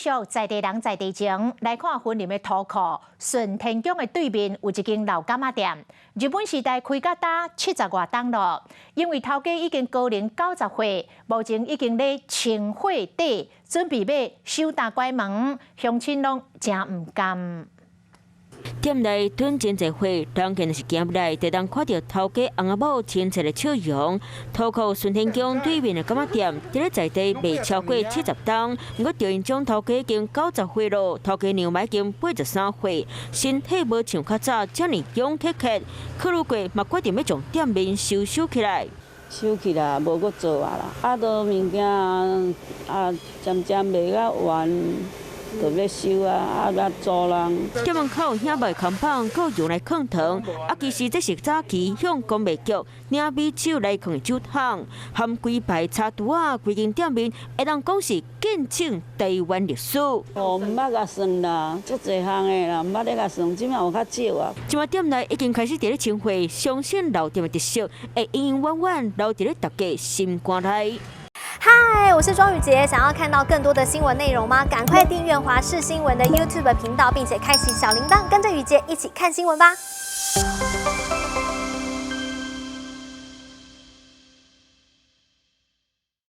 續在地人在地情，來看雲林的塗庫順天宮的對面有一間老柑仔店，日本時代開到今七十外冬咯。因為頭家已經高齡90歲，目前已經咧清貨底，準備欲收擔關門，鄉親攏誠毋甘。店內囤真濟貨，人見是行入來，就當看著頭家翁仔某親切的笑容。塗庫順天宮對面的柑仔店，佇咧在地賣超過70冬，毋過著𪜶種頭家已經90歲咯，頭家娘已經83歲，身體無像較早遮爾勇克克，考慮過嘛決定欲將店面收收起來。收起來無閣做啊啦，啊，都物件啊漸漸賣甲完。就欲收啊，啊欲租人。店門口遐賣扛棒，閣用來囥糖。啊，其實這是早期向公賣局領米酒來囥的酒桶，含規排茶櫥仔，規間店面會當講是見證台灣歷史。哦，毋捌共算啦，足濟項的啦，毋捌咧共算，這馬有較少啊。這馬店內已經開始佇咧清貨，相信老店的特色會永永遠遠留佇咧大家心肝內。嗨，我是莊宇傑，想要看到更多的新聞內容嗎？趕快訂閱華視新聞的 YouTube 頻道，並且開啟小鈴鐺，跟着宇傑一起看新聞吧。